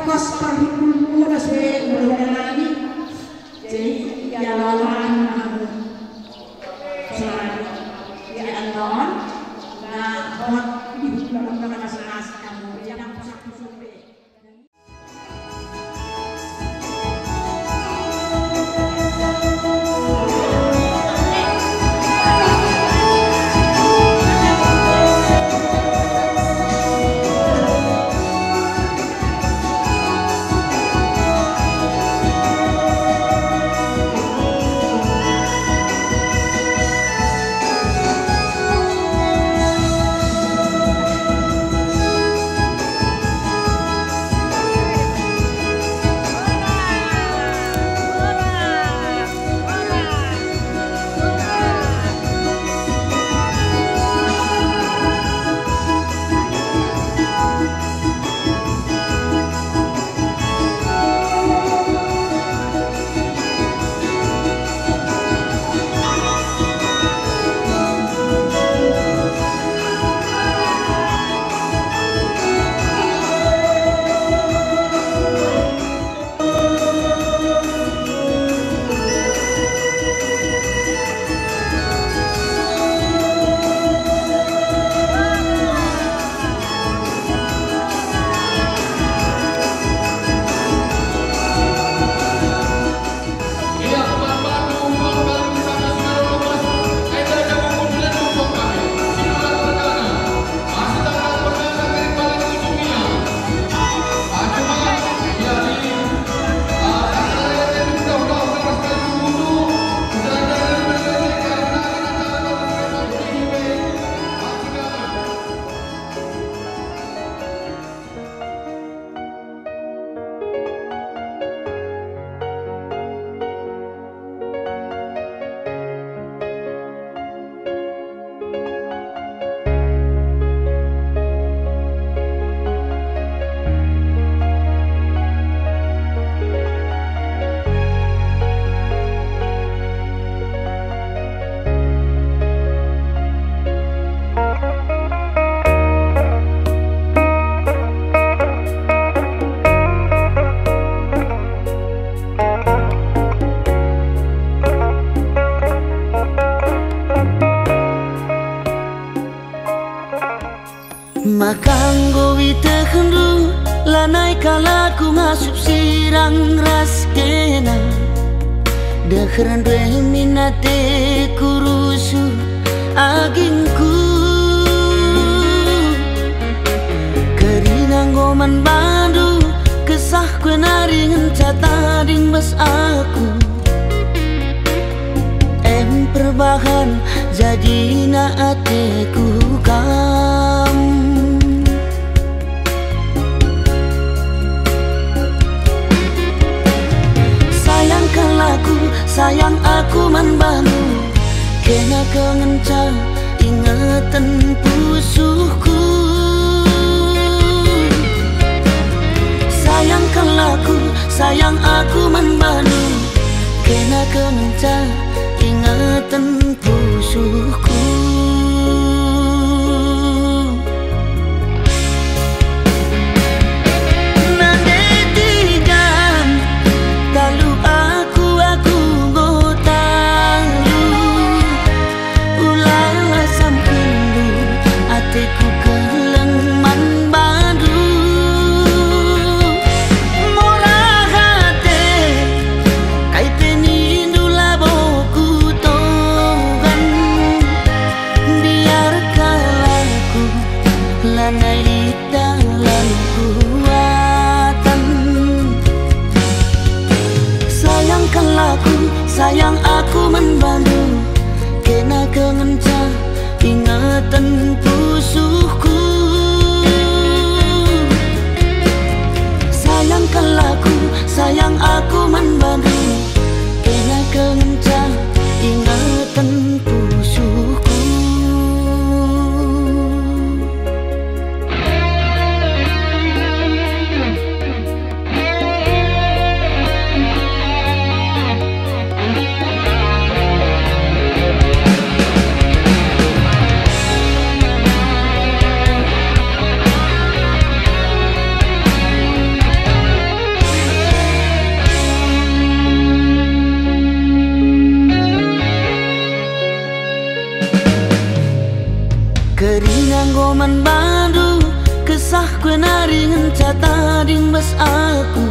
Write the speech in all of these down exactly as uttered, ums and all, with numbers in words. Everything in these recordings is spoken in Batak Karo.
Pas parhikul muda se mudah-mudahan lagi. Jadi, ya, lawan kamu. Selalu. Ya, lawan. Nah, buat ibu-ibu masing-masing kamu. Jangan pusat-pusat. Maka enggo itehndu, lanai kal aku ngasup sirang ras kena. Deherenndu e min ateku rusuh agingku. Kerina enggo man bandu, kesahku e nari ngenca tading bas aku. Em perbahan jadina ateku kam. Sayang kal aku, sayang aku man bandu, kena kal ngenca ingeten pusuhku. Sayang kal aku, sayang aku man bandu, kena kal ngenca ingeten pusuhku. Nande tiga, talu aku, aku enggo talu. Ula samkendu, ateku keleng man bandu. Murah ate, kai pe nindu labo kutoban. Biar kal aku, lanai lit dalan kuatan. Sayang kal aku, sayang aku man bandu, kena kal ngenca ingeten pusuhku. Sayang kal aku, sayang aku man bandu, kena kal ngenca ingeten pusuhku. Aku,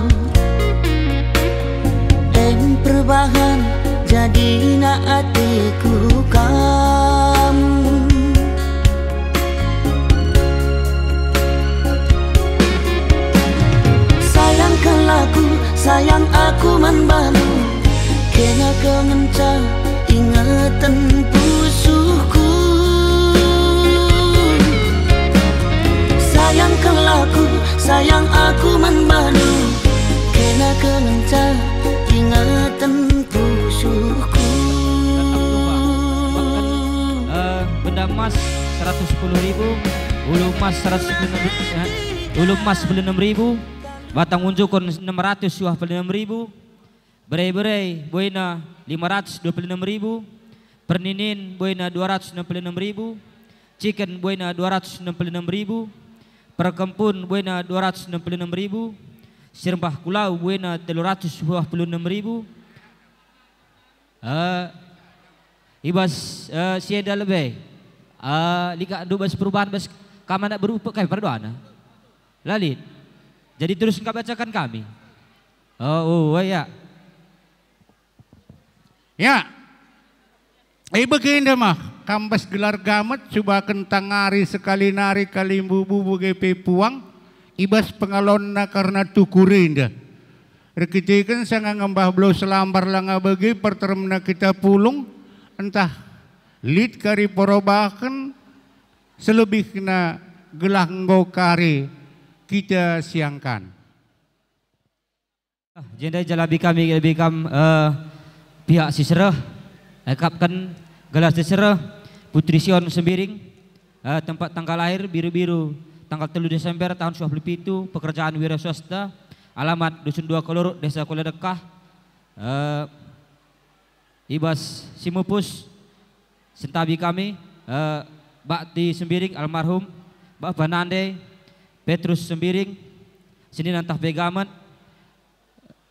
em perbahan jadina ateku kam. Sayangkenlah aku, sayang aku man bandu, kena kengenca ingeten pusuhku. Sayangkenlah aku, sayang aku man bandu, kena kengenca ingeten pusuhku. Eh, benda emas seratus sepuluh ribu, ulu emas seratus sepuluh ribu, eh, ulu emas sepuluh enam ribu, batang unjuken enam ratus dua puluh enam ribu, bere-bere buena lima ratus dua puluh enam ribu, perninin buena dua ratus enam puluh enam ribu, ciken buena dua ratus enam puluh enam ribu, perkempun buena dua ratus enam puluh enam ribu, sirembah kulau buena telu ratus dua puluh enam ribu. Eh, i bas, eh, si enda lebe. Eh, lit ka ndu bas perubahan bas kam anak beru pe kai perdoana? La lit. Jadi terus engka bacakan kami. Oh, oh, ya. Ya. I bagenda mah, kam bas gelar gamet, cubaken tangari sekali nari kalimbubu bage pe puang, i bas pengalonna kerna tukur enda. Erkiteken sanga ngembah belau selambar langa bage perteremna kita pulung, ntah lit kari perobaken selebihna gelah enggo kari kita siangkan. Jenda jalabi kami, jalabi kam, eh, pihak si sereh, ekapken gelar si sereh, Putri Sion Sembiring, eh, tempat tanggal lahir Biru-Biru, tanggal telu Desember tahun dua puluh pitu, pekerjaan wira swasta, alamat Dusun Dua Keluruk, Desa Kula Dekah, eh, i bas si mupus, sentabi kami, eh, Bakti Sembiring almarhum, Bapa Nande, Petrus Sembiring, senina ntah pe gamet,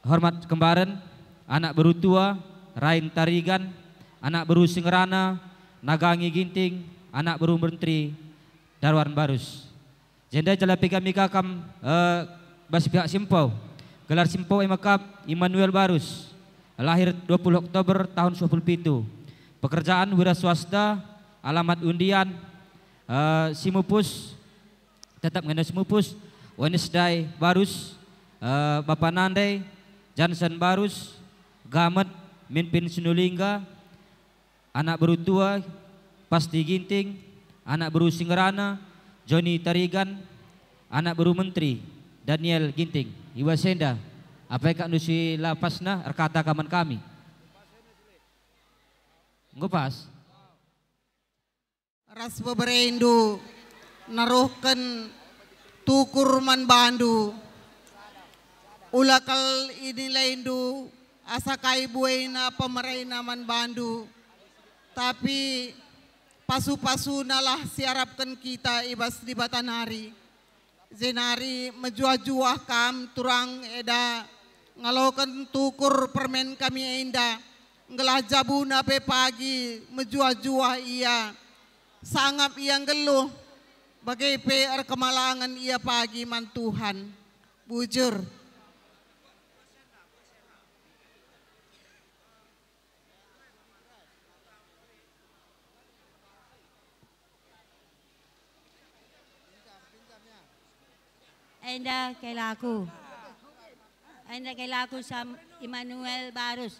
hormat kembaren, anak beru tua, Rain Tarigan, anak beru si ngerana, Nagangi Ginting, anak beru menteri, Darwan Barus. Jenda jalapi kami ka kam, eh, bas pihak si mpo. Gelar si mpo e mekap Immanuel Barus, lahir dua puluh Oktober tahun dua puluh pitu. Pekerjaan wira swasta, alamat Undian, eh, si mupus, tetap ngena si mupus, Wednesday Barus, eh, Bapa Nande, Jansen Barus, Gamet, Minpin Sinulingga, anak beru tua, Pasti Ginting, anak beru si ngerana, Joni Tarigan, anak beru menteri, Daniel Ginting. I bas enda, apai kak ndu si la pasna erkata ka man kami? Enggo pas. Ras beberendu naruhken tukur man bandu. Ula kal inilaindu asa kai buena pemerena man bandu, tapi pasu-pasunalah si arapken kita i bas Dibata nari. Jenari mejuah-juah kam turang enda ngaloken tukur permen kami enda, gelah jabuna pe pagi mejuah-juah ia, sangap ia nggeluh, bage pe erkemalangen ia pagi man Tuhan. Bujur. Enda kai laku. Enda kai laku sam Immanuel Barus.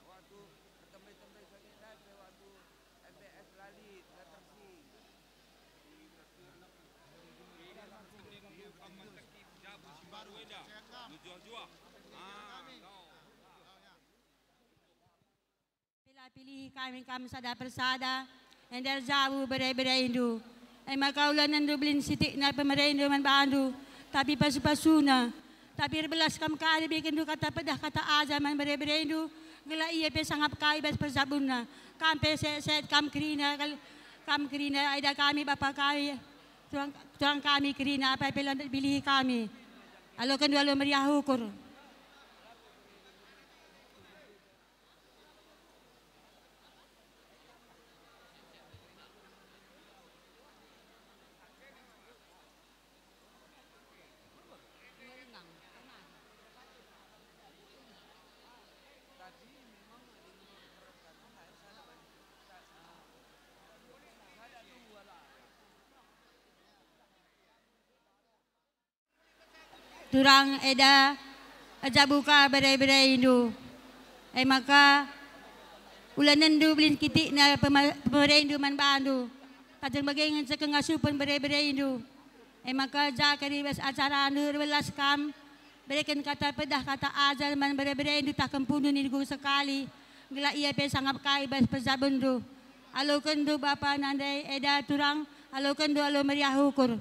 Waktu ertembai-tembai sakit ndai pe waktu M B S la lit, la tersing. Pila pilihi kami kam sada persada, enda erjabu bere-berendu. E maka ulanendu belin sitikna pemerendu man bandu, tapi pasu-pasuna. Tapi erbelas kam kari bikenndu kata pedah kata ajar man bere-berendu, gelah ia pe sangap kai bas perjabunna. Kam pe set-set kam kerina kal-, kam kerina eda kami bapa kami, tuang, tuang kami kerina apai pe la pilihi kami. Alokenndu alu meriah ukur. Turang enda erjabu ka bere-berendu. E maka, ulanenndu belin kitikna pema-, pemerendu man bandu. Tajeng bage ngenca kengasupen bere-berendu. E maka, ja kari bas acarandu erbelas kam, bereken kata pedah, kata ajar man bere-berendu tah kempundu nindu sekali, gelah ia pe sangap kai bas perjabundu. Alokenndu bapa nande enda turang, alokenndu alu meriah ukur.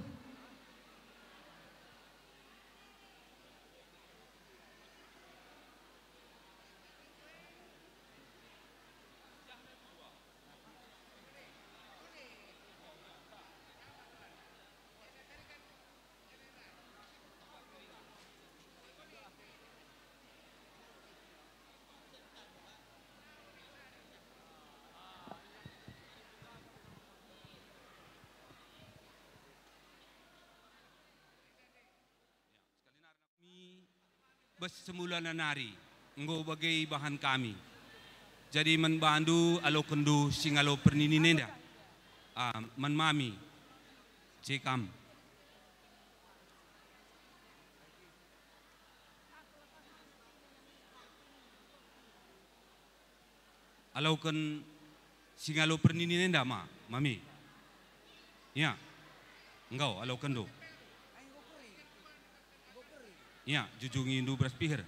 Mi bas semulana nari enggo bage ibahan kami. Jadi man bandu alokenndu singalo perninin enda. Ah, man mami. Cekam. Aloken singalo perninin enda ma, mami. Ya. Enggo, alokenndu. Ya, jujungindu beras piher.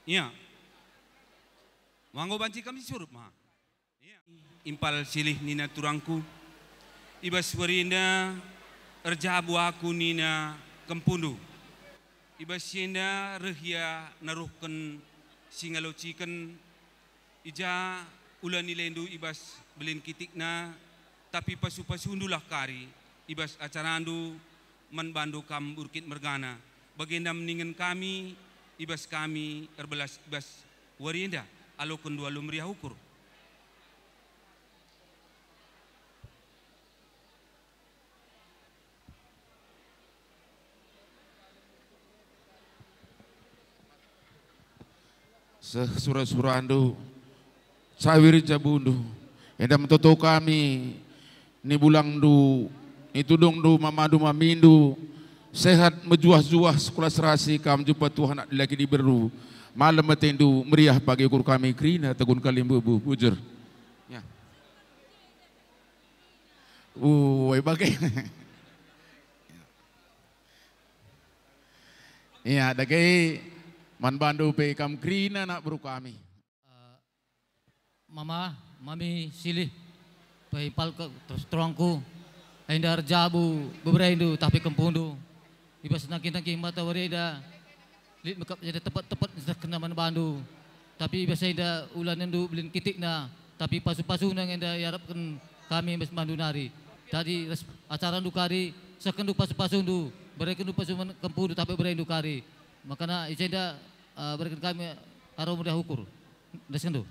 Ya. Enggo banci kami surup ma. Impal silih nina turangku, i bas wari enda erjabu aku nina kempundu. I bas si enda reh ia naruhken singalociken, i ja ula nilendu i bas belin kitikna, tapi pasu-pasundulah kari i bas acarandu man bandu kam burkit mergana, bagenda meningen kami i bas kami erbelas i bas wari enda, alokenndu alu meriah ukur. Seh sura-surandu, cawir jabundu, enda me toto kami, ni bulangndu, ni tudungndu, mamandu, mamindu, sehat, mejuah-juah, sekolah serasi, kam jumpa Tuhan, dilaki diberu, malem atendu, meriah pagi ukur kami, kerina tegun kalimbubu, bujur. Ya. Uai bage. Ya, dage man bandu pe kam kerina anak beru kami. Eh, mama, mami silih, pe impalken terus turangku, enda erjabu beberendu tah pe kempundu, i bas nangkih-nangkih mata wari enda, lit me kap enda tepet-tepet ngenca man bandu, tapi i bas enda ulanenndu belin kitikna, tapi pasu-pasuna nge enda iarapken kami i bas bandu nari. Jadi ras acarandu kari, sehkenndu pasu-pasundu, berekenndu pasu man kempundu tah pe berendu kari. Makana i jenda, eh, bereken kami alu meriah ukur. Endeskendu.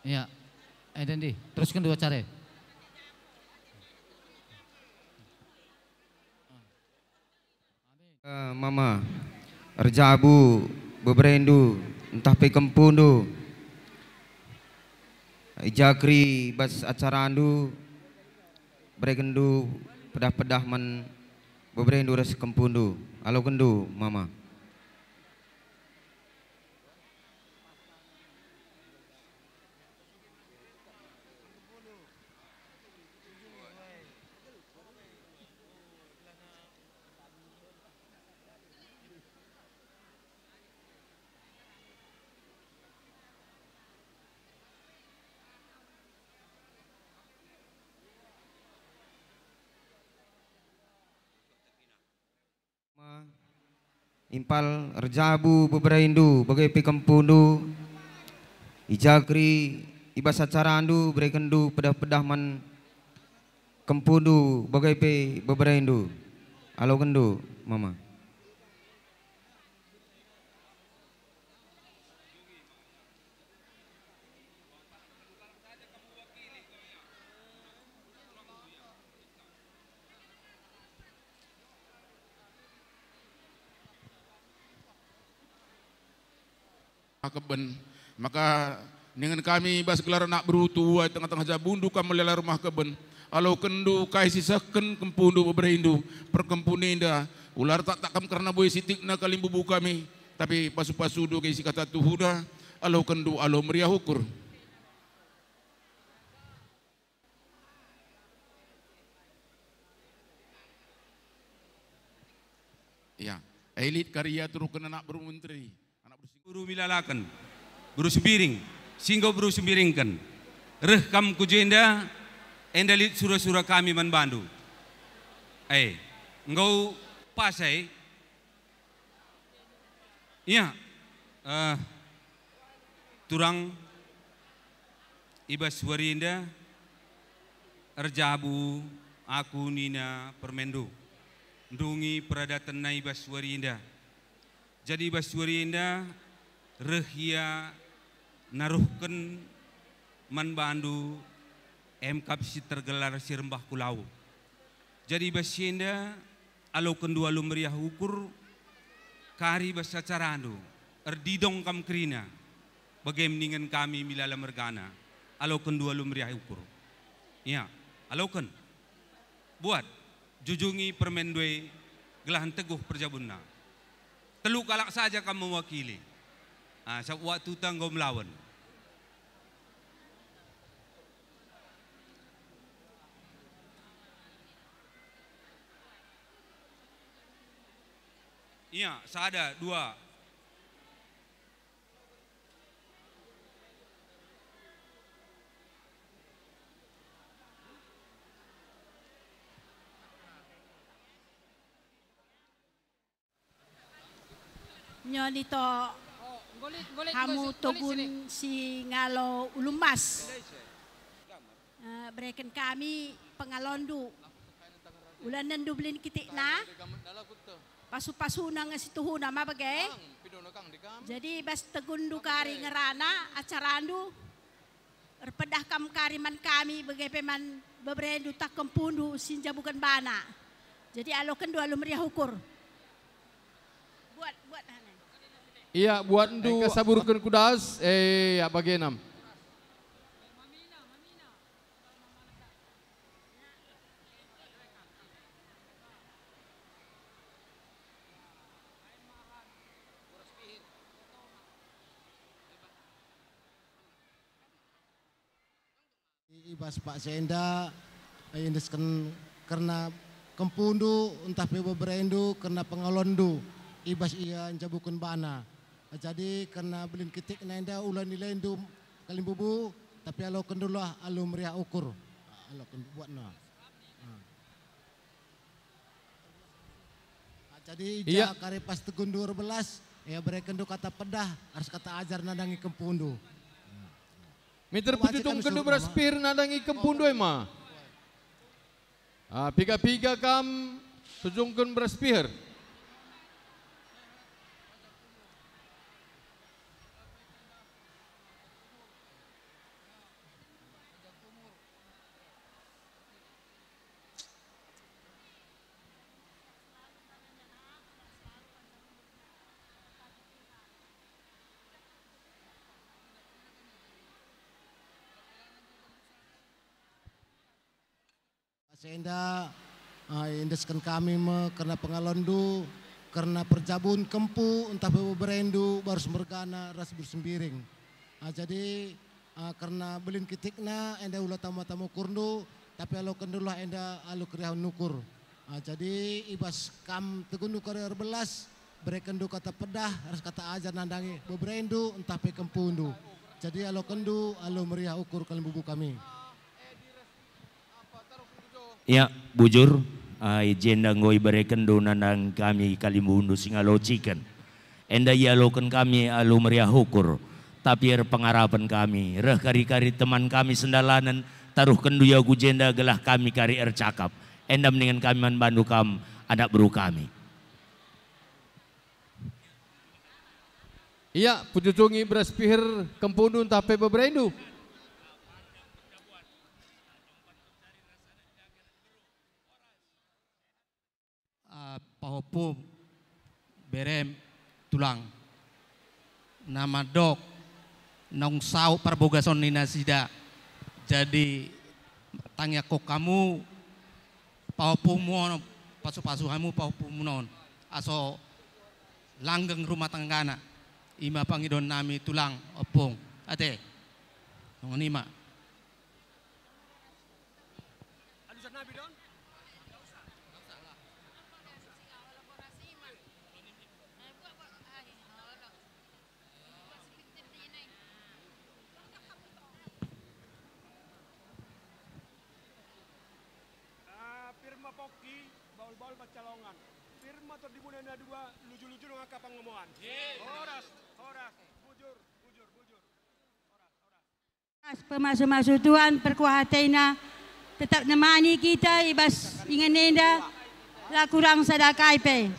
Ya, enda ndi, terusken dua care. Eh, mama, erjabu beberendu ntah pe kempundu, i ja keri bas acarandu, berekenndu pedah-pedah man beberendu ras kempundu, alokenndu, mama. Ma, impal erjabu beberendu bage pe kempundu, i ja keri i bas acarandu berekenndu pedah-pedah man kempundu bage pe beberendu, alokenndu, Mama. Keben. Maka ningen kami bas gelar anak beru tua i tengah-tengah jabundu kam melala rumah keben. Alokenndu kai si sehken kempundu beberendu, perkempun enda, ula ertaktak kam kerna buah sitikna kalimbubu kami, tapi pasu-pasundu kai si kata tuhuna, alokenndu alu meriah ukur. Ya, elit kari ia turuhken anak beru menteri, anak beru si- Beru Milalaken, beru Sembiring, si enggo beru Sembiringken. Reh kam ku jenda, enda lit sura-sura kami man bandu. Eh, enggo pas, eh. Ia, eh, turang i bas wari enda erjabu aku nina permendu, ndungi peradatenna i bas wari enda. Jadi i bas wari enda reh ia naruhken man bandu emkap si tergelar si rembah ku lau. Jadi i bas si enda alokenndu alu meriah ukur, kari bas acarandu, erdidong kam kerina, bage ningen kami milala mergana, alokenndu alu meriah ukur. Ya, aloken. Buat, jujungi permendu e, gelah nteguh perjabunna. Telu kalak saja kam mewakili. Ah, sabap waktuta enggo melawen. Ia, sada, dua. Nyoni to hamu togun si ngalo ulu emas. Eh, bereken kami pengalondu. Ula nendu belin kitikna. Pasu-pasuna nge situhuna ma bage. Jadi bas tegunndu kari ngerana acarandu. Erpedah kam kari man kami, bage pe man beberendu tah kempundu si njabuken bana. Jadi alokenndu alu meriah ukur. Buat, buat, hane. Ia, buatndu. Engka saburken ku das, eh, ia, bage nam. I bas paksa enda, eh, iendesken kerna kempundu ntah pe beberendu kerna pengalonndu i bas ia njabuken bana. Jadi kerna belin kitikna enda ula nilaindu kalimbubu, tapi alokenndulah alu meriah ukur. Aloken buatna. Ah. Jadi, ia, ja kari pas tegunndu erbelas, ia berekenndu kata pedah, ras kata ajar nandangi kempundu. Minter pejujungkenndu beras pir nandangi kempundu e ma. Ah, piga-piga kam pejujungken beras pir. Asa enda, ah, iendesken kami me kerna pengalonndu, kerna perjabun kempu, ntah pe beberendu, barus mergana ras bersembiring. Ah, jadi, ah, kerna belin kitikna, enda ula tama-tama ukurndu, tapi alokenndulah enda alu keriahen ukur. Ah, jadi i bas kam tegunndu kari erbelas, berekenndu kata pedah ras kata ajar nandangi beberendu ntah pe kempundu. Jadi alokenndu alu meriah ukur kalimbubu kami. Ya, bujur, ah, i jenda enggo iberekenndu nandangi kami kalimbubundu si ngalociken. Enda ialoken kami alu meriah ukur, tapi erpengarapen kami, reh kari-kari teman kami sendalanen, Taruhkenndu ia ku jenda gelah kami kari ercakap. Enda mendingen kami man bandu kam, anak beru kami. Ia, pujujungi beras pihir kempundu ntah pe beberendu. Ah, pahopum, berem, tulang. Nama dok, nong sauk perbogason nina sida. Jadi, tangiako kamu, pahopum mon, pasu-pasu hamu pahopum non. Aso langgeng rumah tanggana. Ima pangidon nami tulang, opung. Ate. Nong nima. Adusan Nabi don? Ah, Pirma Poki, baul-baul Pacalongan. Pirma Tordibuna na dua, luju-luju ngaka pangomoan. Horas, horas, bujur, bujur, bujur. Horas, horas. Pemasu-masu Tuhan perkuah ateNa tetap nemani kita i bas ingan enda, la kurang sada kai pe.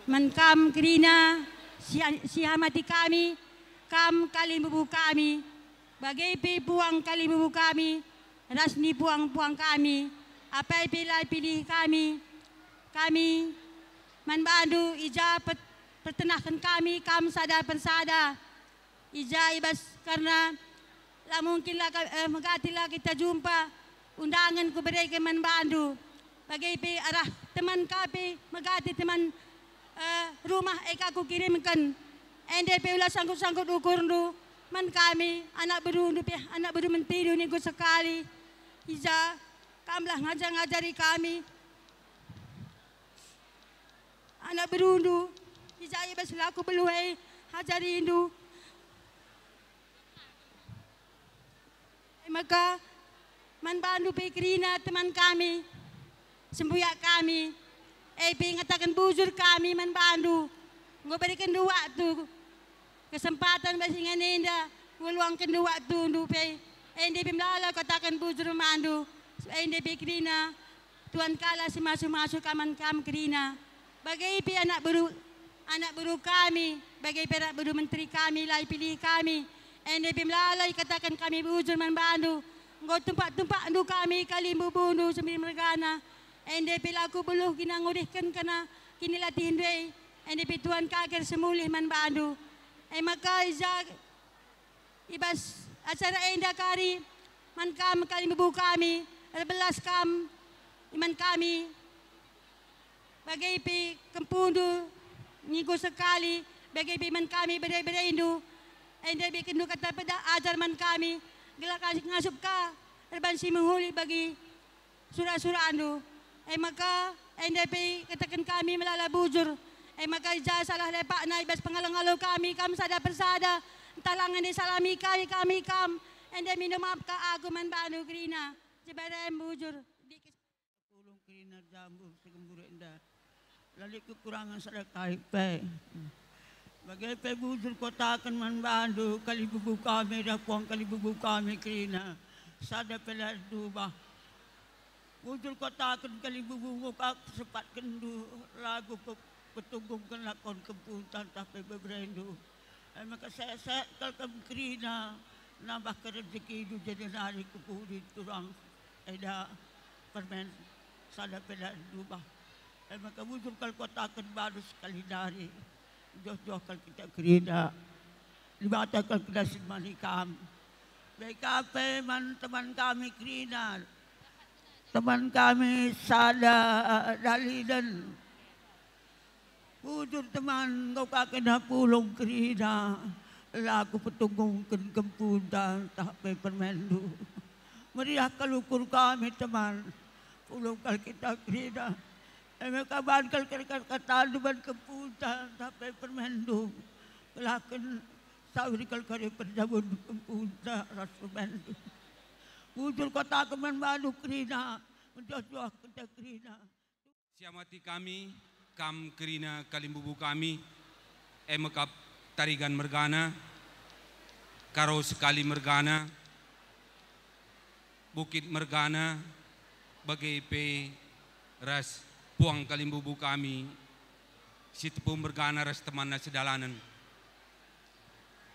Man kam kerina si, si hamati kami, kam kalimbubu kami, bage pe puang kalimbubu kami, ras ni puang-puang kami, apai pe la pilih kami, kami man bandu i ja pet-, pertenahken kami kam sada persada. I ja i bas, karna la mungkin la ka-, eh, megati la kita jumpa undangen kubereken man bandu. Bage pe arah teman ka pe megati teman, eh, rumah e ka kukirimken. Ende pe ula sangkut-sangkut ukurndu man kami, anak berundu pe, anak beru mentindu nindu sekali. I ja, kamlah ngajar-ngajari kami. Anak berundu, i ja i bas laku beluh e, ajarindu. E maka, man bandu pe kerina teman kami, sembuyak kami, e pe ngataken bujur kami man bandu, enggo berekenndu waktu, kesempatan bas ingan enda, nggeluangkenndu waktundu pe, ende pe melala kataken bujur mandu, ende pe kerina, Tuan kalak si masu-masu ka man kam kerina. Bage pe anak beru, anak beru kami, bage pe anak beru menteri kami, la ipilih kami. Ende pe melala ikataken kami bujur man bandu. Enggo tumpak-tumpakndu kami kalimbubundu sembari mergana. Ende pe laku beluh guna ngurihken kena kinilatihndu e. Ende pe Tuan ka ker semulih man bandu. E maka i ja I bas acara enda kari, man kam kalimbubu kami, erbelas kam man kami, bage pe kempundu nindu sekali, bage pe man kami bere-berendu, enda iberekenndu kata pedah ajar man kami, gelah kami ngasup ka erban si mehuli bagi sura-surandu. E maka, enda pe kataken kami melala bujur. E maka i ja salah lepakna i bas pengalo-ngalo kami kam sada persada, ntah lang enda isalami kami, kami kam, enda mindo maap ka aku man bandu kerina. Jebarem bujur. Pulung kerina jambu segembur enda. La lit kekurangen sada kai pe. Bage pe bujur kukataken man bandu, kalimbubu kami dah puang kalimbubu kami kerina, sada pe la erjubah. Bujur kukataken kalimbubu enggo ka kusempatkenndu, lagu ku-, kutunggungken lakon kempunta ntah pe beberendu. E maka sehat-sehat kal kam kerina, nambahken rejekindu jadi nari ku pudi turang enda permen sada pe la erjubah. E maka bujur kal kukataken bandu sekali nari, joh-joh kal kita kerina. Dibata kal kena si mani kam. Bage pe man teman kami kerina. Teman kami sada daliden. Bujur teman, enggo ka kena pulung kerina, la kupetunggungken kempunta ntah pe permenndu. Meriah kal ukur kami teman, pulung kal kita kerina. E maka bahan kal kata-katandu ban kempunta ntah pe permenndu. Kelahken sawir kal kari perjabun kempunta ras permenndu. Bujur kukataken man bandu kerina, menjoh-joh kita kerina. Siamati kami, kam kerina kalimbubu kami, e mekap Tarigan mergana, Karo sekali mergana, Bukit mergana, bage pe ras puang kalimbubu kami, Sitepu mergana ras temanna sedalanen.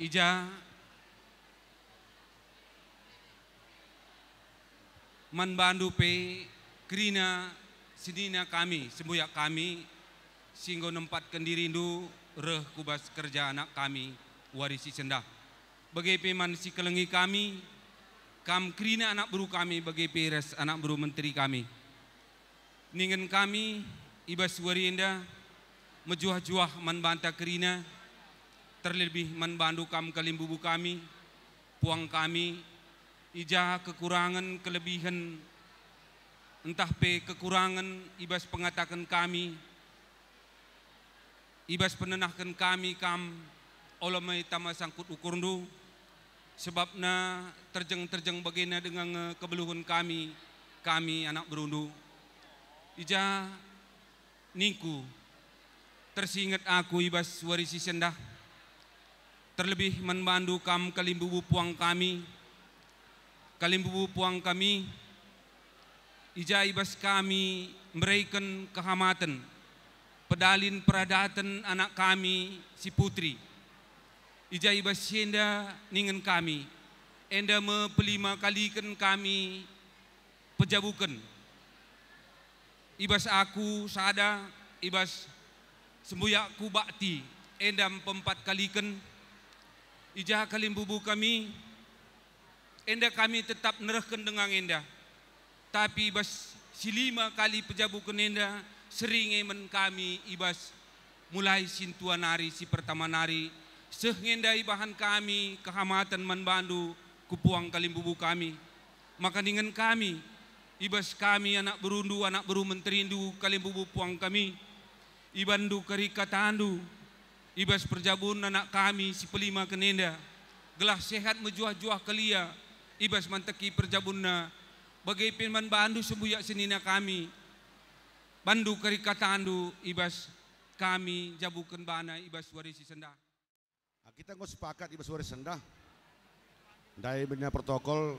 I ja man bandu pe kerina senina kami, sembuyak kami, si enggo nempatken dirindu reh ku bas kerja anak kami wari si sendah. Bage pe man si kelengi kami, kam kerina anak beru kami, bage pe ras anak beru menteri kami. Ningen kami i bas wari enda mejuah-juah man banta kerina, terlebih man bandu kam kalimbubu kami, puang kami, i ja kekurangen, kelebihen, ntah pe kekurangen i bas pengataken kami, i bas penenahken kami kam, ola me tama sangkut ukurndu, sebabna terjeng-terjeng bagena denga nge kebeluhen kami, kami anak berundu. I ja ningku, tersinget aku i bas wari si sendah, terlebih man bandu kam kalimbubu puang kami, kalimbubu puang kami, i ja i bas kami mbereken kehamaten, pedalin peradaten anak kami si putri. I ja i bas si enda ningen kami, enda me pelima kaliken kami pejabuken. I bas aku sada, i bas sembuyakku bakti, enda me pempat kaliken, i ja kalimbubu kami, enda kami tetap nerehken denga enda. Tapi i bas si lima kali pejabuken enda, seri nge man kami i bas mulai sintua nari si pertama nari, seh nge enda ibahan kami kehamaten man bandu ku puang kalimbubu kami. Maka ningen kami, i bas kami anak berundu, anak beru menterindu, kalimbubu puang kami, ibanndu kari katandu, i bas perjabun anak kami si pelima kenenda, gelah sehat mejuah-juah kalia i bas manteki perjabunna, bage pe man bandu sembuyak senina kami, banndu kari katandu i bas kami jabuken bana i bas wari si sendah. Ah, kita enggo sepakat i bas wari sendah. Ndai bena protokol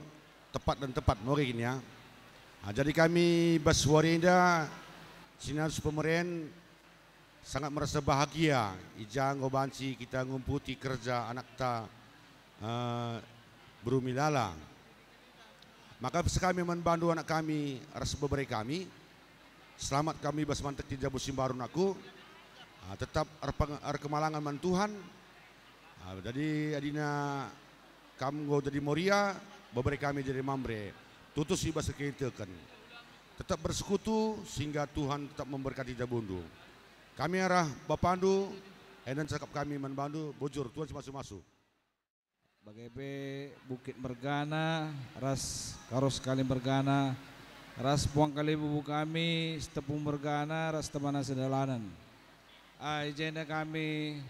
tepat dan tepat, oke gini ya. Ah, jadi kami bas wari enda, senina ras pemeren sangat merasa bahagia i ja enggo banci kita ngumputi kerja anakta, eh, Beru Milala. Maka sekami man bandu anak kami ras bebere kami, selamat kami bas manteki jabu si mbaru nangku. Ah, tetap erpeng-, erkemalangen man Tuhan. Ah, jadi adina kam enggo jadi Moria, bebere kami jadi Mamre, tutus i bas erkiniteken. Tetap bersekutu sehingga Tuhan tetap memberkati jabundu. Kami arah bapandu, enda cakap kami man bandu, bujur, Tuhan si masu-masu. Bage pe Bukit mergana ras Karo sekali mergana ras puang kalimbubu kami, Sitepu mergana ras temanna sedalanen. Ah, i jenda kami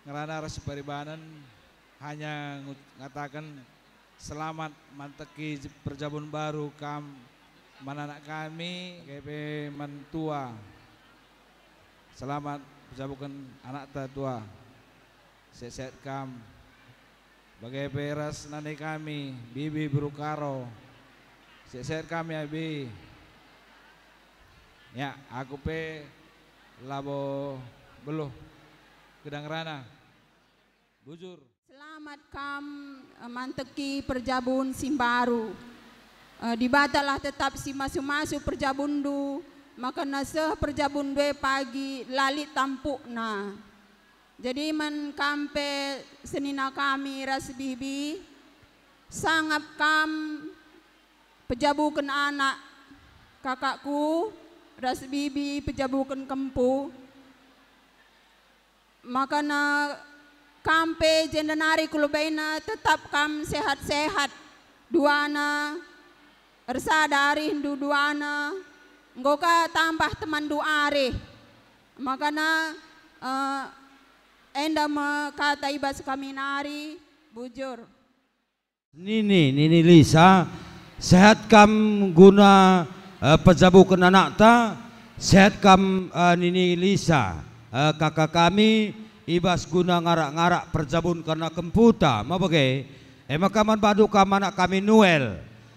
ngerana ras paribanen hanya ngu-, ngataken selamat manteki j-, perjabun baru kam man anak kami, bage pe man tua. Selamat pejabuken anakta tua. Sehat-sehat kam. Bage pe ras nande kami, Bibi Beru Karo. Sehat-sehat kam ya, Bi. Ya, aku pe labo beluh gedang rana. Bujur. Selamat kam, eh, manteki perjabun si mbaru. Eh, Dibatalah tetap si masu-masu perjabunndu, maka na seh perjabunndu e pagi la lit tampukna. Jadi man kam pe senina kami ras Bibi, sangap kam pejabuken anak kakakku ras Bibi pejabuken kempu. Makana kam pe jenda nari ku lobena tetap kam sehat-sehat. Duana ersada arihndu duana, enggo ka tambah temanndu arih. Makana, eh, enda me kata i bas kami nari, bujur. Nini, nini Lisa, sehat kam guna, eh, pejabuken anakta, sehat kam, eh, nini Lisa, eh, kaka kami, i bas guna ngarak-ngarak perjabun kerna kemputa, ma bage? E maka man bandu kam anak kami Nuel,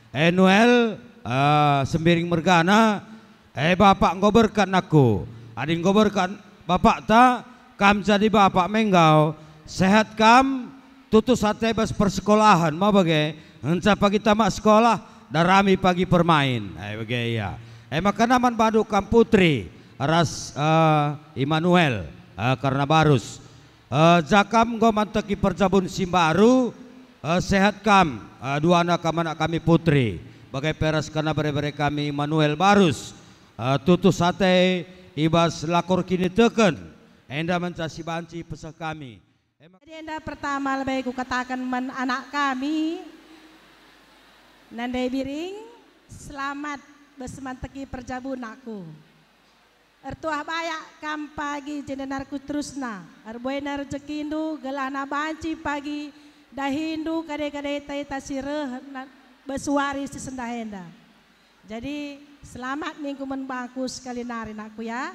E Nuel, eh, Sembiring mergana, e bapak enggo berkat nakku. Adi enggo berkat bapakta, kam jadi bapak me enggo. Sehat kam, tutus ate bas persekolahen, ma bage, ngenca pagi tamat sekolah, darami pagi permain. E bage ia. E maka man bandu kam putri, ras, eh, Immanuel, eh, kerna barus. Eh, ja kam enggo manteki perjabun si mbaru, eh, sehat kam, eh, duana kam anak kami putri, bage pe ras kerna bere-bere kami Immanuel barus, eh, tutus ate i bas lakor kiniteken, enda ngenca si banci peseh kami. Jadi enda pertama lebe kukataken man anak kami, Nande Biring, selamat bas manteki perjabun nakku. Ertuah bayak kam pagi jenda nari terusna, erbuena rejekindu, gelahna banci pagi dahindu kade-kade ita-ita si reh na-, bas wari si sendah enda. Jadi, selamat ningku man bangku sekali nari nakku ya.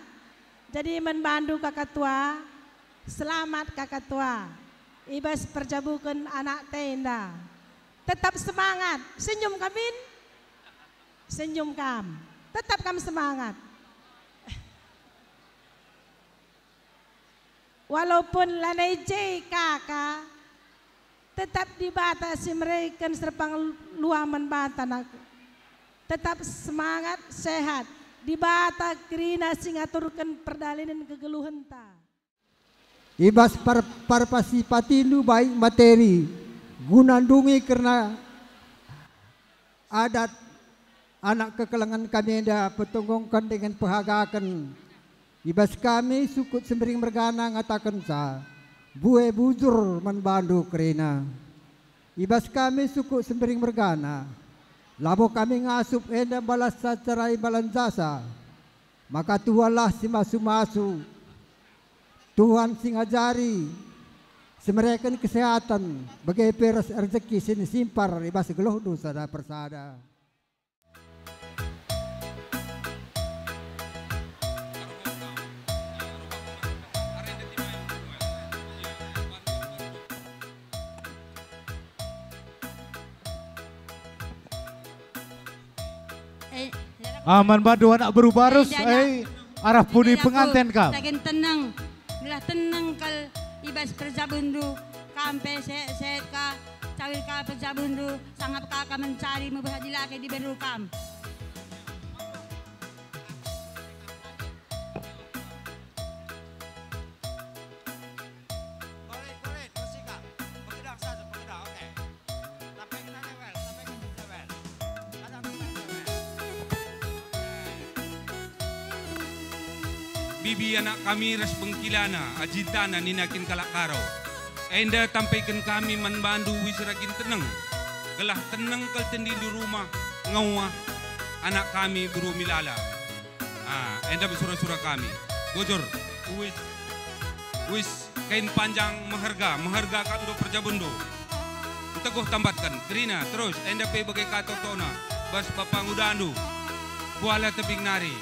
Jadi, man bandu kaka tua, selamat kaka tua, i bas perjabuken anakta enda. Tetap semangat, senyum kam min? Senyum kam. Tetap kam semangat. Walaupun lanai je kaka, tetap Dibata si mereken serpang luah man banta nakku. Tetap semangat, sehat. Dibata kerina si ngaturken perdalanen kegeluhenta. I bas par-, parpasipatindu baik materi guna ndungi kerna adat anak kekelengen kami enda petunggungken dingen pehagaken. I bas kami sukut Sembiring mergana ngatakenca, bue bujur man bandu kerina. I bas kami sukut Sembiring mergana, labo kami ngasup enda mbalas sacara imbalan jasa. Maka Tuhanlah si masu-masu, Tuhan si ngajari, si mereken kesehatan, bage pe ras rejeki si nisimpar i bas geluhndu sada persada. Eh, Ah, man bandu anak beru barus, eh, arah pudi penganten kam. Tagen teneng, gelah teneng kal i bas perjabunndu, kam pe sehat-sehat ka, cawir ka perjabunndu, sangap ka kam mencari mebah dilaki diberu kam. Kolit, kolit, musik, Kak. Pegedang saja, pegedang, oke. Sampai kena level, sampai kena level. Ada kena level. Oke. Bibi anak kami ras bengkilana, ajintana nina kin kalak Karo. Enda tampaiken kami man bandu wis ragin teneng. Gelah teneng kal tendindu rumah, ngawah anak kami beru Milala. Ah, enda me sura-sura kami. Bujur. Uis. Uis, kain panjang meherga, meherga kap ndo perjabunndu. Nteguh tambatken, kerina, terus, enda pe bage ka totona, bas bapa ngudandu. Kuala tebing nari.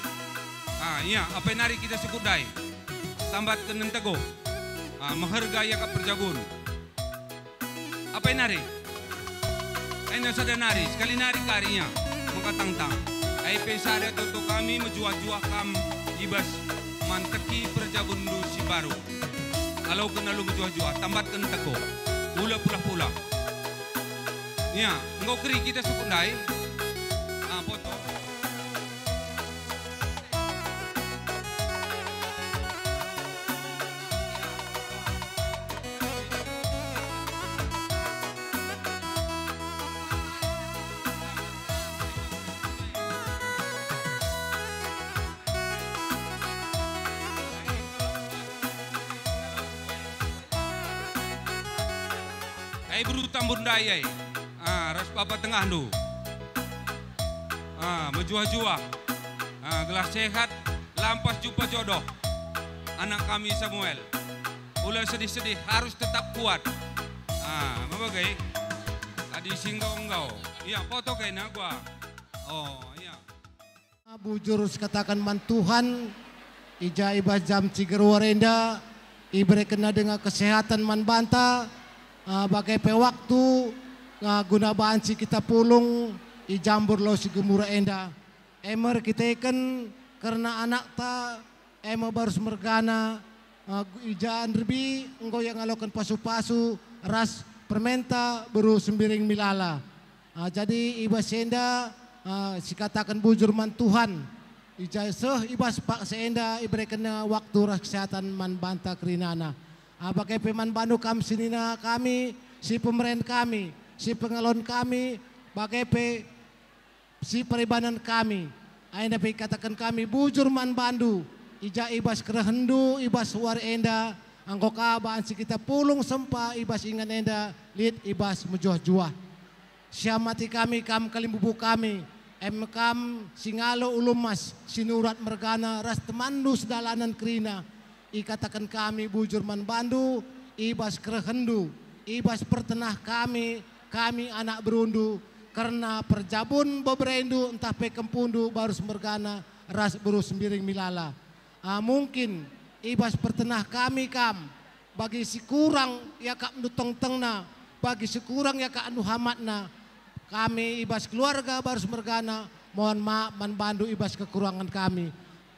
Ah, ia, apai nari kita sukut ndai. Tambatken nteguh. Ah, meherga ia kap perjabun. Apai nari? Enda sada nari, sekali nari kari ia, mengkatangtang. Ai pe sada toto kami mejuah-juah kam i bas manteki perjabunndu si mbaru. Aloken alu mejuah-juah, tambatken teko. Ula pulah-pulah. Ia, enggo keri kita sukut ndai. Ah, foto. Ai beru tambun ndai ai. Ah, ras bapa tengahndu. Ah, mejuah-juah. Ah, gelah sehat, lampas jumpa jodoh. Anak kami Samuel. Ula sedih-sedih, harus tetap kuat. Ah, ma bage? Adi si enggo-enggo. Ia, foto kaina gua. Oh, ia. Bujur sikataken man Tuhan, i ja i bas jam si genduari enda, iberekenNa denga kesehatan man banta, ah, bage pe waktu, ah, guna banci kita pulung, i Jambur Lau Sigemura enda, e me erkiteken kerna anakta, e me Barus mergana, eh, i ja nderbi enggo ia ngaloken pasu-pasu ras permenta beru Sembiring Milala. Ah, jadi i bas enda, ah, sikataken bujur man Tuhan, i ja seh i bas paksa enda iberekenNa waktu ras kesehatan man banta kerinana. Ah, bage pe man bandu kam senina kami, si pemeren kami, si pengaloken kami, bage pe si peribanen kami. Enda pe ikataken kami bujur man bandu, i ja i bas kerehenndu i bas wari enda, enggo ka banci kita pulung sempa i bas ingan enda lit i bas mejuah-juah. Siamati kami kam kalimbubu kami, em kam si ngalo ulu emas, si nurat mergana ras temanndu sedalanen kerina. Ikataken kami bujur man bandu, i bas kerehenndu, i bas pertenah kami, kami anak berundu, kerna perjabun beberendu ntah pe kempundu Barus mergana ras beru Sembiring Milala. Ah, mungkin i bas pertenah kami kam, bagi si kurang iakapndu tengtengna, bagi si kurang iakapndu hamatna, kami i bas keluarga Barus mergana mohon maap man bandu i bas kekurangen kami.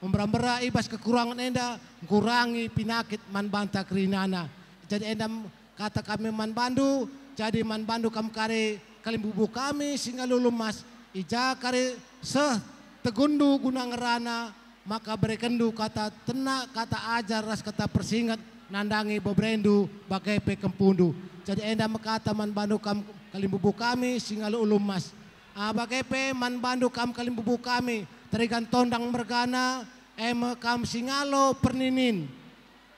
Mbera-mbera i bas kekurangen enda ngkurangi pinakit man banta kerinana. Jadi enda kata kami man bandu, jadi man bandu kam kari kalimbubu kami si ngalo ulu emas, i ja kari seh tegunndu guna ngerana, maka berekenndu kata tena, kata ajar ras kata persinget nandangi beberendu bage pe kempundu. Jadi enda me kata man bandu kam kalimbubu kami si ngalo ulu emas. Ah, bage pe man bandu kam kalimbubu kami, Tarigan Tondang mergana, e me kam si ngalo perninin.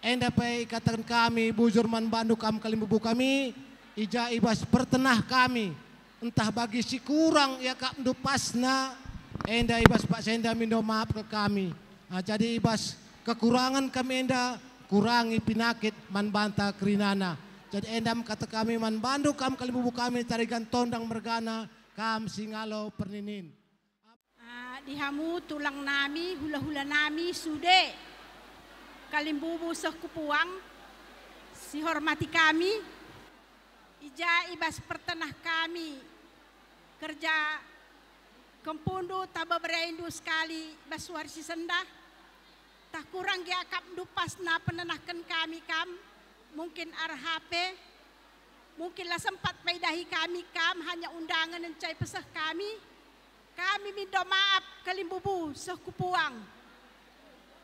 Enda pe ikataken kami bujur man bandu kam kalimbubu kami, i ja i bas pertenah kami, ntah bagi si kurang iakapndu pasna, enda i bas paksa enda mindo maap kal kami. Ah, jadi i bas kekurangen kami enda, kurangi pinakit man banta kerinana. Jadi enda me kata kami man bandu kam kalimbubu kami, Tarigan Tondang mergana, kam si ngalo perninin. Ah, di hamu tulang nami, hula-hula nami, sude kalimbubu seh ku puang, si hormati kami, i ja i bas pertenah kami kerja kempundu taba berendu sekali bas wari si sendah, tah kurang gia akapndu pasna penenahken kami kam, mungkin arah H P, mungkin la sempat paidahi kami kam, hanya undangen ncai peseh kami. Kami mindo maap kalimbubu seh ku puang.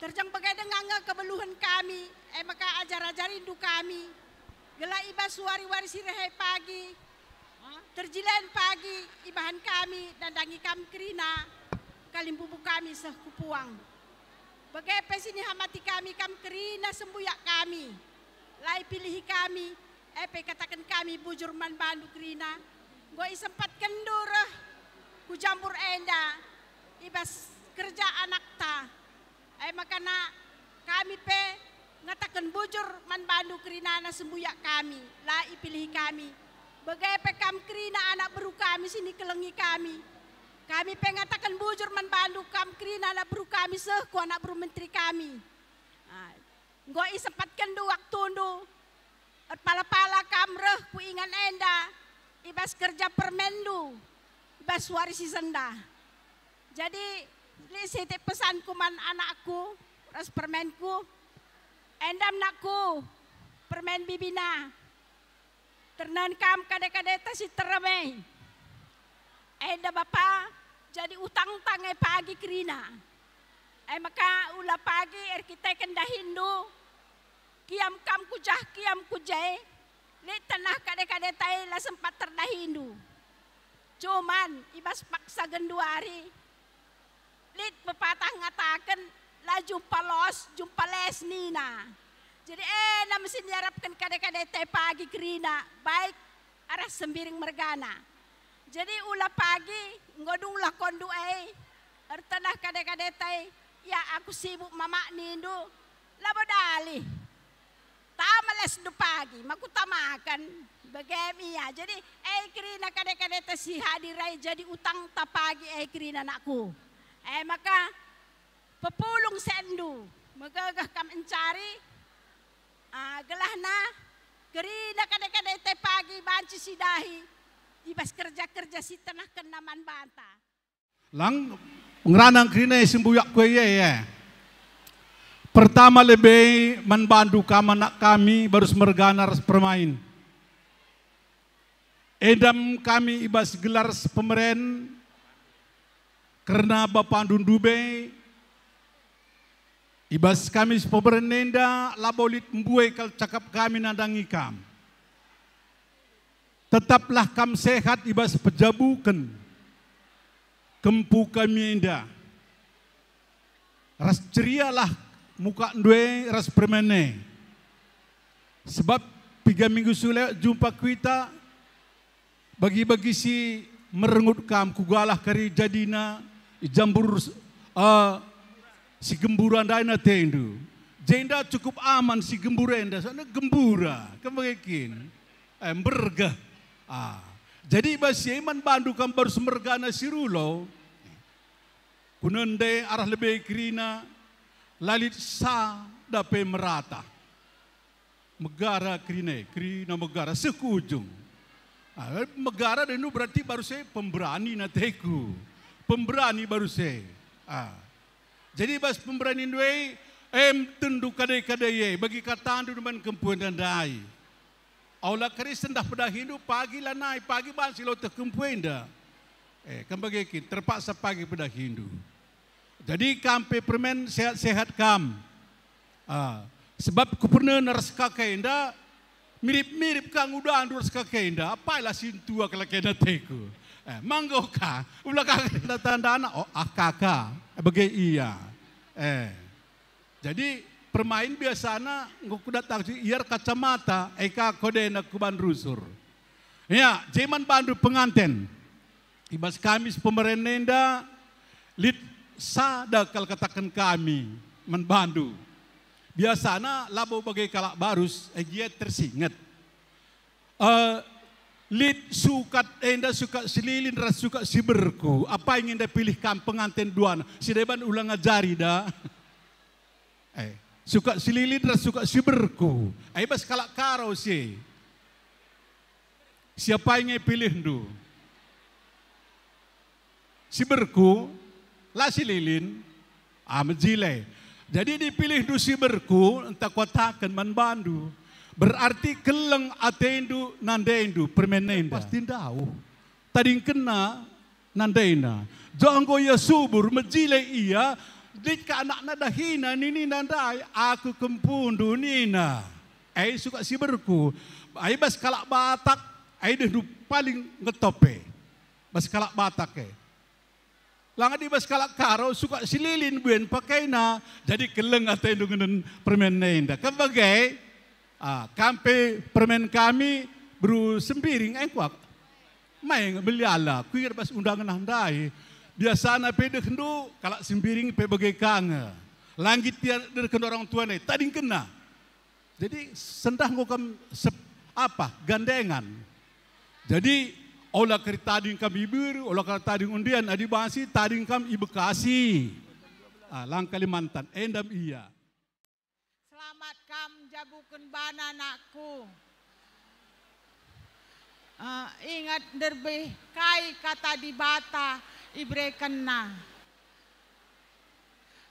Terjeng bage denga nge kebeluhen kami, e maka ajar-ajarindu kami, gelah i bas wari-wari si reh e pagi, terjilen pagi ibahan kami nandangi kam kerina kalimbubu kami seh ku puang. Bage pe si nihamati kami kam kerina sembuyak kami, la ipilihi kami, e pe kataken kami bujur man bandu kerina, enggo isempatkenndu reh ku Jambur enda i bas kerja anakta. E maka na kami pe ngataken bujur man bandu kerinana sembuyak kami, la ipilihi kami. Bage pe kam kerina anak beru kami si nikelengi kami. Kami pe ngataken bujur man bandu kam kerina anak beru kami seh ku anak beru menteri kami. Ah, enggo isempatkenndu waktundu, erpala-pala kam reh ku ingan enda i bas kerja permenndu i bas wari si sendah. Jadi, lit sitik pesanku man anakku ras permenku, enda me nakku, permen bibina, ternen kam kade-kadeta si terem e. Enda bapa, jadi utangta nge pagi kerina. E maka ula pagi erkiteken dahinndu, kiam kam ku jah kiam ku je, lit tenah kade-kadeta e la sempat terdahindu. Cuman i bas paksa genduari, lit pepatah ngataken, "La jumpa los, jumpa les," nina. Jadi enda me si niarapken kade-kadeta e pagi kerina, baik arah Sembiring mergana. Jadi ula pagi enggo dung lakondu e, ertenah kade-kadeta e, "Ya, aku sibuk mamak," nindu, labo dalih. Tama lesndu pagi, ma kutamaken, bage me ia. Jadi, e kerina kade-kadeta si hadir e jadi utangta pagi e kerina anakku. E maka, pepulung sendu, megegeh kam encari, ah, gelahna kerina kade-kadeta e pagi banci sidahi, i bas kerja-kerja si tenahkenna man banta. Lang ngerana kerina e sembuyak ku e, e. Pertama lebe man bandu kam anak kami, barus mergana ras permain. Endam kami i bas gelar sepemeren kerna bapandu ndube. I bas kami sepemeren enda labo lit mbue kal cakap kami nandangi kam. Tetaplah kam sehat i bas pejabuken kempu kami enda. Ras cerialah mukakndu e ras permen e. Sebab piga minggu si lewat jumpa kuita, bagi-bagi si merengut kam, kugalah kari jadina i jambur, eh, si gembura ndai atendu. Jenda cukup aman si gembura enda, soalna gembura, kembage kin. Eh, mbergeh. Ah. Jadi bas si e man bandu kam barus mergana si rulo. Kunende arah lebe kerina, la lit sada pe merata. Megara kerina e, kerina megara seh ku ujung. Ah, megara denu berarti barus e pemberani ateku. Pemberani barus e. Ah. Jadi bas pemberanindu e, em tendu kade-kade e, bagi katandu man kempu enda ndai. Ola Kristen dah pedahindu, pagi lanai, pagi banci loteh kempu enda. Eh, kembage kin, terpaksa pagi pedahindu. Jadi kam pe permen sehat-sehat kam. Ah, sebab kupernena ras kaka enda, mirip-mirip ka ngudandu ras kaka enda, apailah sintua kala kena teku. Eh, manggo ka, ula kaka enda tandana, oh, ah, kaka, bage ia. Eh. Jadi, permain biasana enggo kudatang si iar kacamata, e ka kodena kuban rusur. Ya, jeman bandu penganten. I bas kami sepemeren enda, lit sada kal kataken kami man bandu. Biasana labo bage kalak barus, e gia tersinget. Eh, lit sukat enda, sukat si lilin ras sukat si berku. Apai nge enda pilih kam penganten duana? Si deban ulang ajari da. Eh, sukat si lilin ras sukat si berku. Ai bas kalak Karo si. Si apai nge pilihndu? Si berku, la si lilin, ah, mejile. Jadi dipilihndu si berku, enta kuataken man bandu. Berarti keleng atendu nandendu permen enda. Pasti ndauh. Tadingkenna nandaina. Janah enggo ia subur, mejile ia, lit ka anakna dahina, ninina ndai, "Aku kempundu," nina. Ai sukat si berku, ai bas kalak Batak, ai dehndu paling ngetop e. Bas kalak Batak e. Langa di bas kalak Karo, sukat si lilin buen pakaina, jadi keleng atendu ngenen permen enda. Kam bage, ah, kam pe permen kami beru Sembiring, engkuak. Maing meliala, kuinget bas undangen ah ndai. Biasana pe dehndu kalak Sembiring pe bage ka nge. Langgit ia derken orang tua ndai, tadingkenna. Jadi sendah enggo kam sep-, apa, gandengan. Jadi ola kari tading kam i Beru, ola kari tading undian, adi banci tading kam i Bekasi. Ah, lang Kalimantan, endam ia. Selamat kam jabuken bana, anakku. Eh, ingat nderbih kai kata Dibata iberekenNa.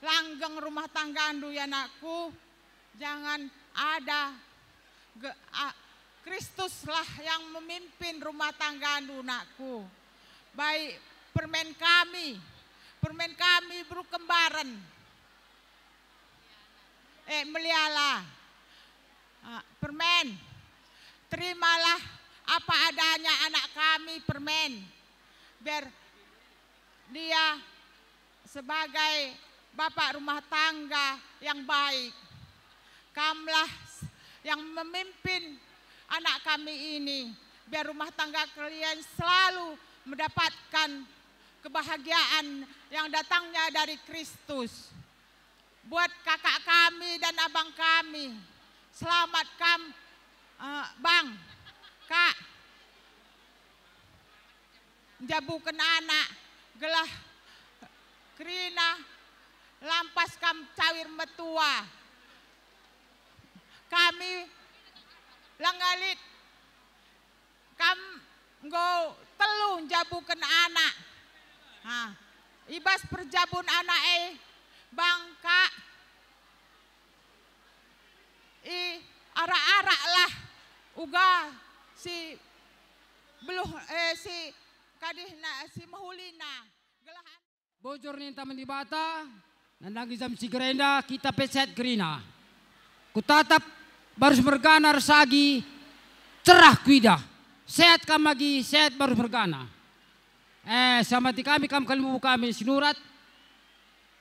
Langgeng rumah tanggandu, ya anakku, jangan ada ge-, a-, Kristuslah yang memimpin rumah tanggandu, nakku. Baik permen kami, permen kami beru Kembaren. Eh, meliala. Ah, permen. Terimalah apa adanya anak kami, permen. Biar dia sebagai bapak rumah tangga yang baik. Kamlah yang memimpin anak kami ini, biar rumah tangga kalian selalu mendapatkan kebahagiaan yang datangnya dari Kristus. Buat kakak kami dan abang kami, selamat kam, eh, Bang, Kak. Njabuken anak, gelah kerina lampas kam cawir metua. Kami langa lit kam enggo telu njabuken anak. Ha, i bas perjabun anak e bangkak i arak-araklah uga si beluh, eh, si kadihna, si mehulina. Gelah Bujur ninta man Dibata, nandangi jam si gerenda kita pe sehat kerina. Kutatap barus mergana ras agi cerah kuidah. Sehat kam agi, sehat barus mergana. Eh, samati kami kam kalimbubu kami sinurat,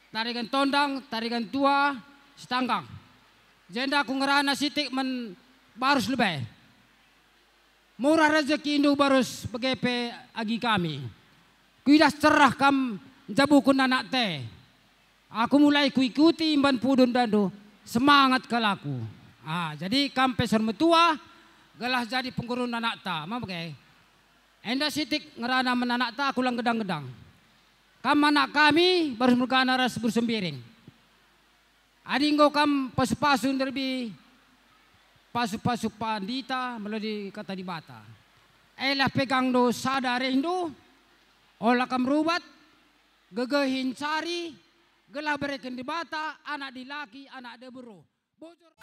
Tarigan Tondang, Tarigan Tua, Sitanggang. Jenda ku ngerana sitik man barus lebe. Murah rejekindu barus bage pe agi kami. Kuidah cerah kam njabuken anakta e. Aku mulai kuikuti imban pudun dandu, semangat kal aku. Ah, jadi kam pe sor metua, gelah jadi penggurun anakta, ma bage. Enda sitik ngerana man anakta aku lang gedang-gedang. Kam anak kami, barus mergana ras Guru Sembiring. Adi enggo kam pasu-pasu nderbi pasu-pasu pandita melodi Kata Dibata, elah pegangndu sada arendu, ola kam rubat, gegehi ncari, gelah bereken Dibata anak dilaki, anak diberu. Bujur.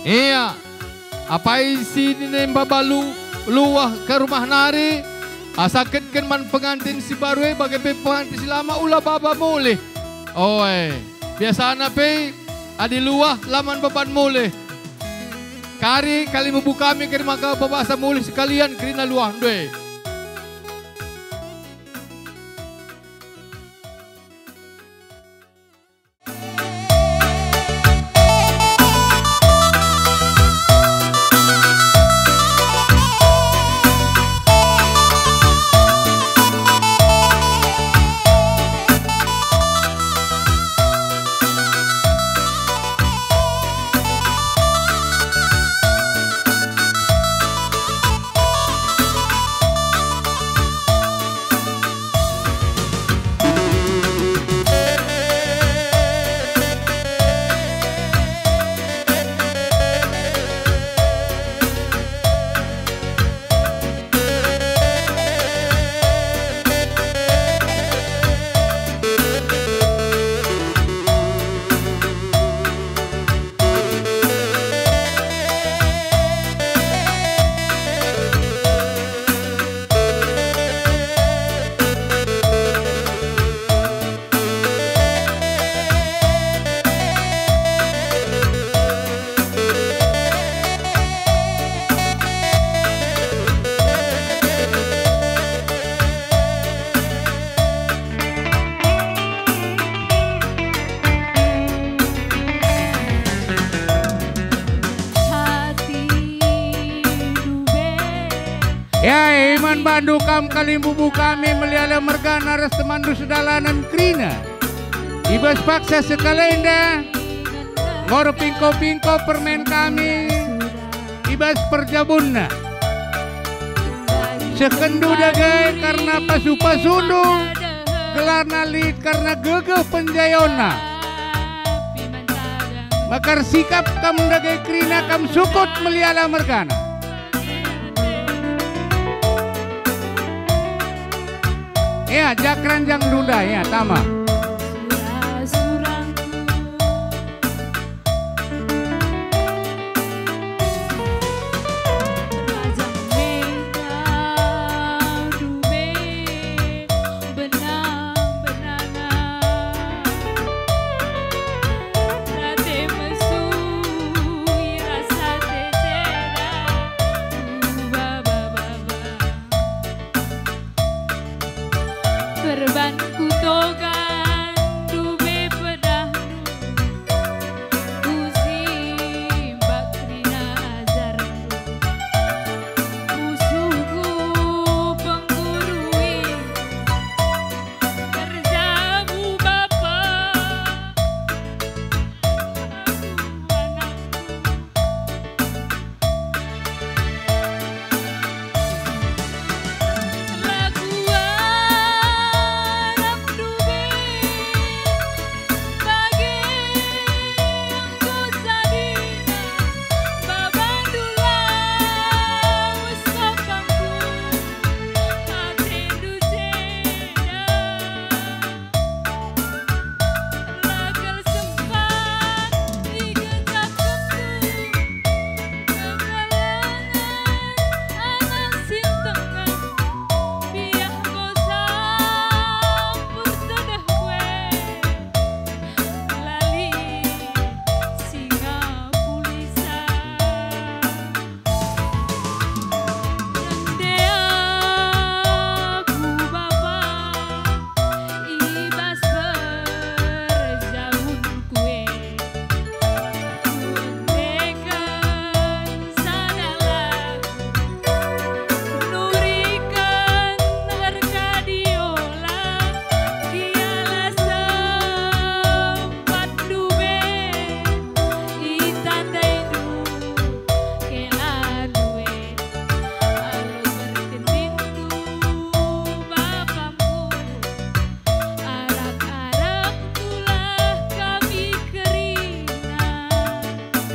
Ia, apai si nine maba lu-, luah ka rumah nari, asa ketken man pengantin si mbaru e bage pe pengantin si lama ula baba mulih. Oe, biasana pe adi luah la man baban mulih. Kari kalimbubu kami kari maka babasa mulih sekalian kerina luahndu e. Ya, iman bandu kam kalimbubu kami meliala mergana ras temanndu sedalanen kerina. I bas paksa sekalenda, enggo erpingko-pingko permen kami i bas perjabunna. Sekenndu dage kerna pasu-pasundu, gelarna lit kerna gegeh penjayonna. Maka ersikap kam dage kerina kam sukut meliala mergana. Ya, jak ranjang ndunda, ya, tama.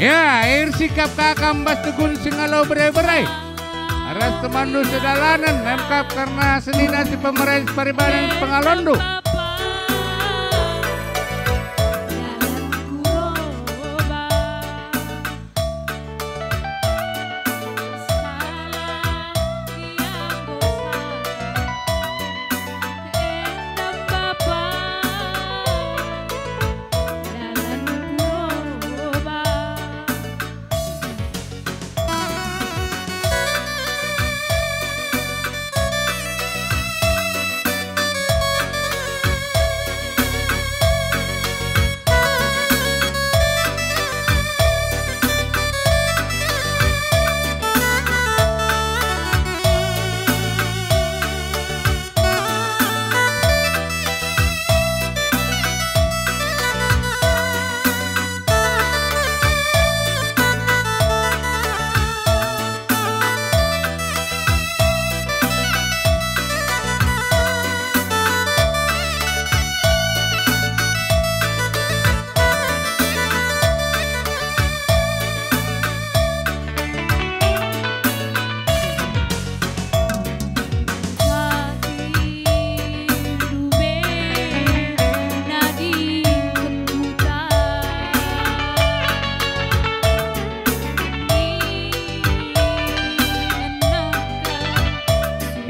Ya, ersikap ka kam bas tegun singalo bere-bere. Ras temanndu sedalanen, emkap kerna senina si pemerai paribanen pengalonndu.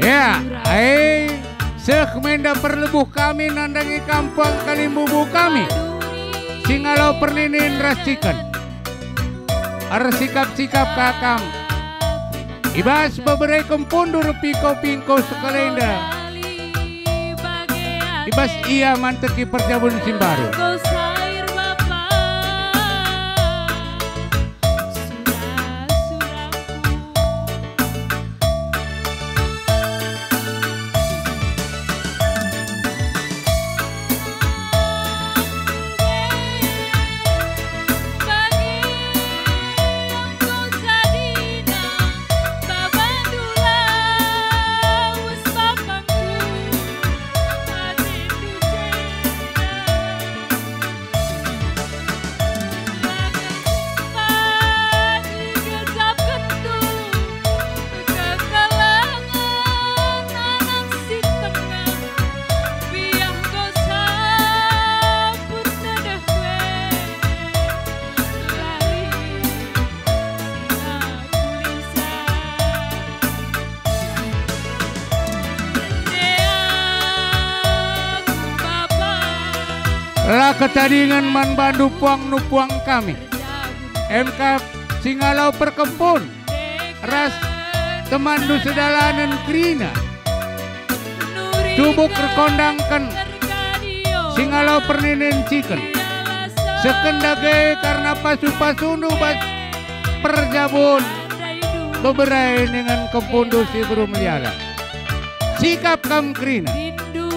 Ya, ai, seh menda perlebuh kami nandangi kam puang kalimbubu kami, singalo perninin ras ciken. Ersikap-sikap ka kam i bas bebere kempundu ras pingko-pingko sekalenda, i bas ia manteki perjabun si mbaru. La ketadingen man bandu puang nupuang kami. Emkap singalo perkempun ras temanndu sedalanen kerina. Subuk erkondangken singalo perninin ciken. Seken dage kerna pasu-pasundu bas perjabun bebere ningen kempundu si beru meliala. Sikap kam kerina. Rindu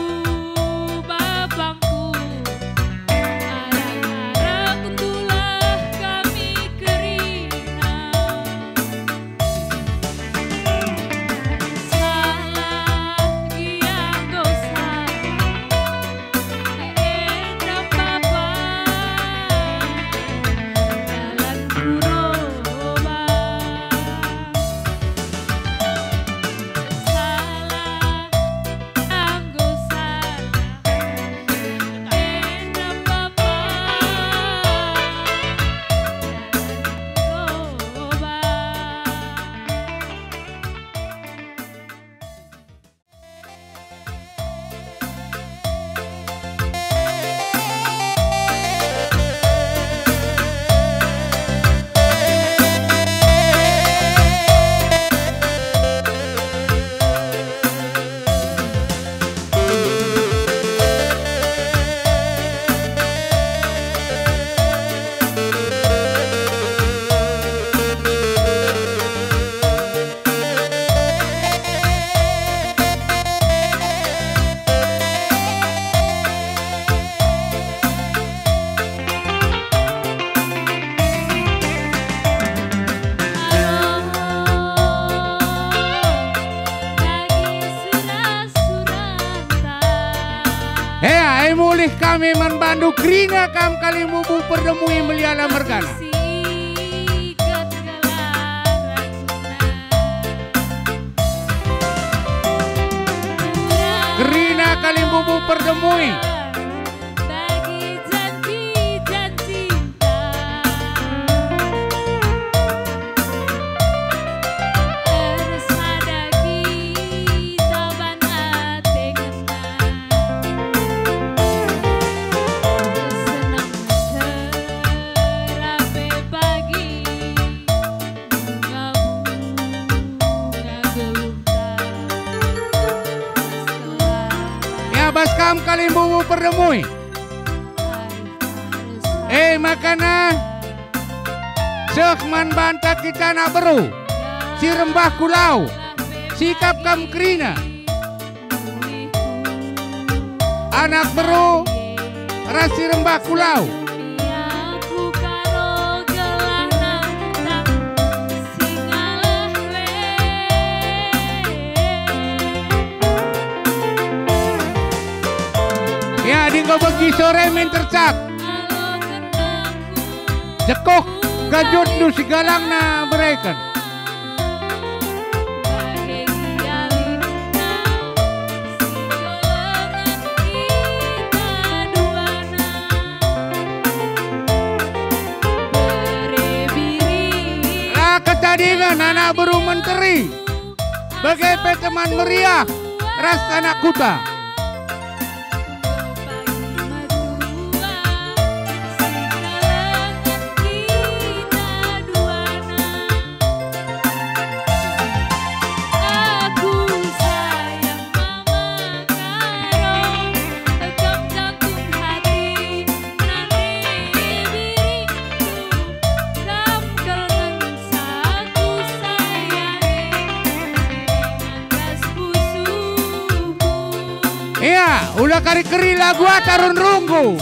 bapangku, arang-arang tulah kami kerina. Salah gia dosa. Hea, e mulih kami man bandu kerina kam kalimbubu perdemui meliala mergana. Kalimbubu perdemui. Bagi janji-janji terus ada kita ban ate ngena. Senang serape pagi. Ya, bas kam kalimbubu perdemui. E makana, seh man banta kita anak beru, si rembah ku lau, sikap kam kerina. Anak beru ras si rembah ku lau. Ya, adi enggo begi sore min tercak. Jekuh gajutndu si galangna bereken. La ketadingen anak beru menteri, bage pe teman meriah ras anak kuta. Ia, ula kari-keri lagu ata run runggu.